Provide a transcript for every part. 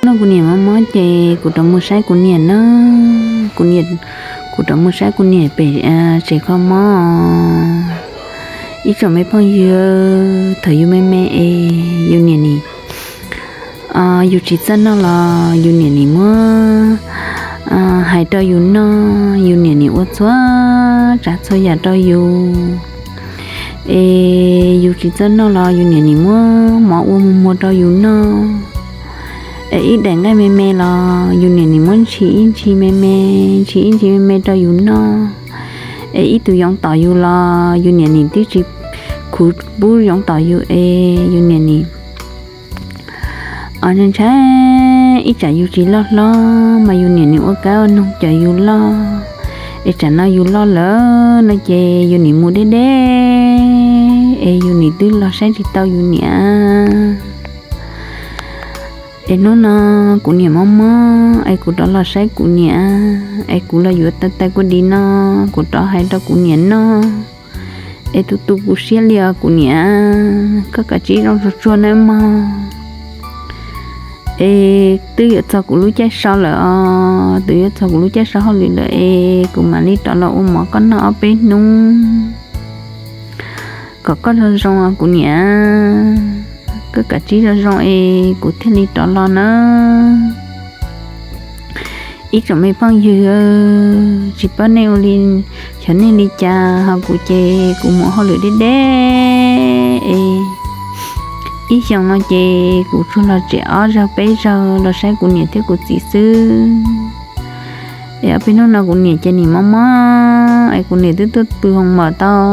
No kuv niam mob mob ces kuv rov mus saib kuv niam na. Kuv niam, kuv rov mus saib kuv niam pem tsev kho mob. Ib tsoom me phooj ywg, thaum yus me me es yus niam nim, yus tsis txawj noj los yus niam nim muab hais rau yus noj, yus niam nim ua txhua tsav txhua yam rau yus. Es yus tsis txawj noj los yus niam nim muab mov ua mus muag rau yus noj. Es ib daim nqaij me me los yus niam nim muab ntshis ib ntshis me me, ntshis ib ntshis me me rau yus noj. Es ib tug yoov tom yus los yus niam nim twb tsis khuv pub yoov tom yus es yus niam nim ntshai ntshai ib tsam yus tsis loj hlob mas yus niam nim ua kab ua noog cawm yus loj. Es tsam no yus loj lawm no ces yus nim mus deb deb es yus nim twb los saib tsis tau yus niam. Es hnub no kuv niam mob mob es kuv rov los saib kuv niam, es kuv los yuav tais tais kuj di no, kuv rov hais rau kuv niam noj. Es tus tu kuv siab li os kuv niam, koj kav tsij zoo tsuag tsuag nawb mog. Es twb yuav txog kuv lub caij so lawm os, twb yuav txog kuv lub caij so hauj lwm lawm es kuv mam li rov los ua mov koj noj ob peb hnub kom koj zoo zoo os kuv niam. Koj kav tsij zoo zoo es kuv thiaj li rov los na. Ib tsoom me phooj ywg, tsis paub nej ua li, xyov nej li cas ho kuv ces kuv mus hauj lwm deb deb es ib xyoos no ces kuv tsuas los tsev ob zaug peb zaug los saib kuv niam thiab kuv txiv xwb. Es ob peb hnub no kuv niam ces nim mob mob es kuv niam twb tuaj pw hoos mom tau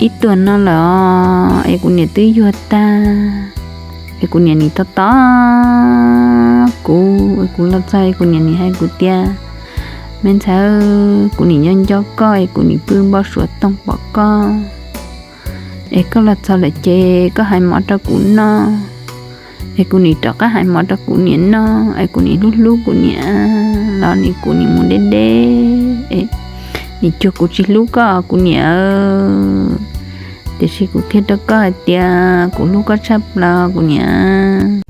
ib tuas no lawm os, es kuv niam twb yuag tag. Es kuv niam nim tos tos kuv, es kuv los txog es kuv niam nim hais kuv tias, me ntxhais, kuv nim nco nco koj es kuv nim pw npau suav toog pom koj. Es koj los txog lawm ces koj hais mov rau kuv noj. Es kuv nim rov qab hais mov rau kuv niam noj, es kuv nim hlub hlub kuv niam los nim kuv nim mus deb deb es nim cuag kuv tsis hlub koj kuv niam. Tiam sis kuv qhia rau koj hais tias kuv hlub koj tshaj plaws kuv niam.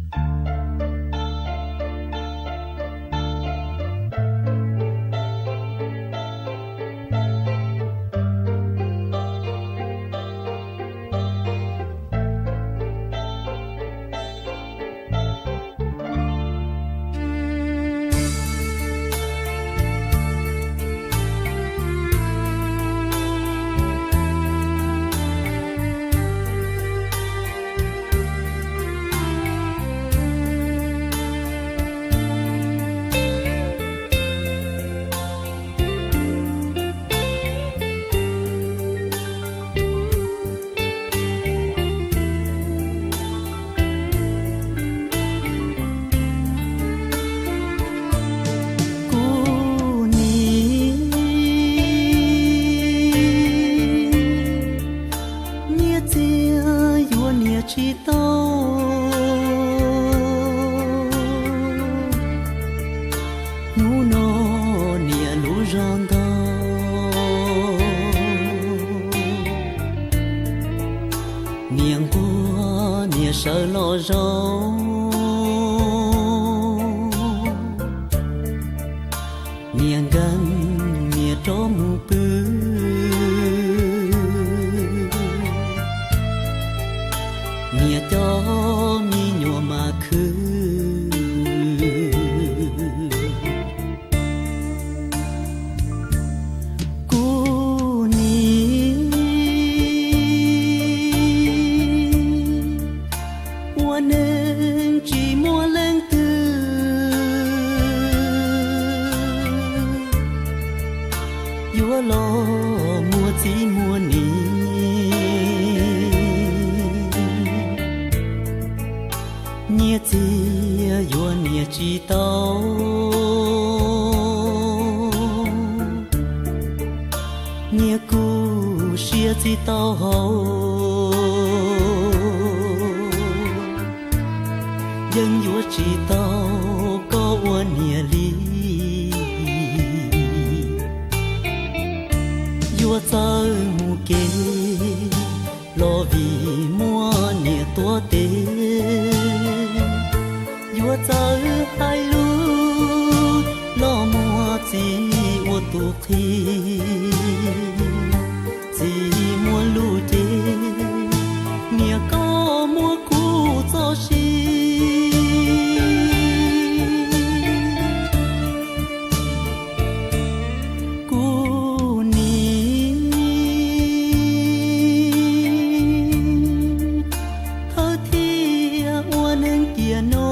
Kuv nim nyiaj txiag yuav niam tsis tau, hnub no niam lub zog ntog, niam nquag niam sawv los zaum, niam nkeeg niam rov mus pw, niam cov me nyuam mas khwv. Kuv nim ua neej tsis muaj leej twg yuav los muaj txiv muaj niam. Nyiaj txiag yuav niam tsis tau, nyiaj kuj siab tsis tau hau, yeej yuav tsis tau koj ua niam li. Yuav txawj mus kev los vim muaj niam tuav tes. Yuav txawj hais lus los muaj txiv ua tus qhi, txiv muaj lus ces niam koj muab kuv txoj sia. Kuv nim thawj thiaj ua neeg kiag no,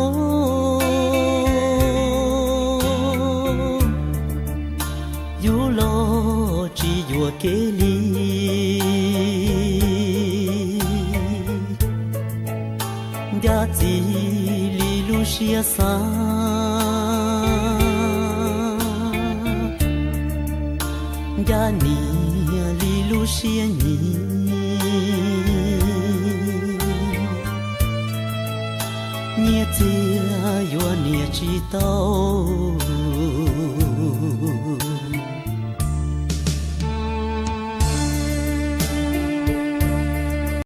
yus los tsis yuam kev li. Ncaj txiv li lub siab xav, ncaj niam li lub siab nyiam, nyiaj txiag yuav niam tsis tau.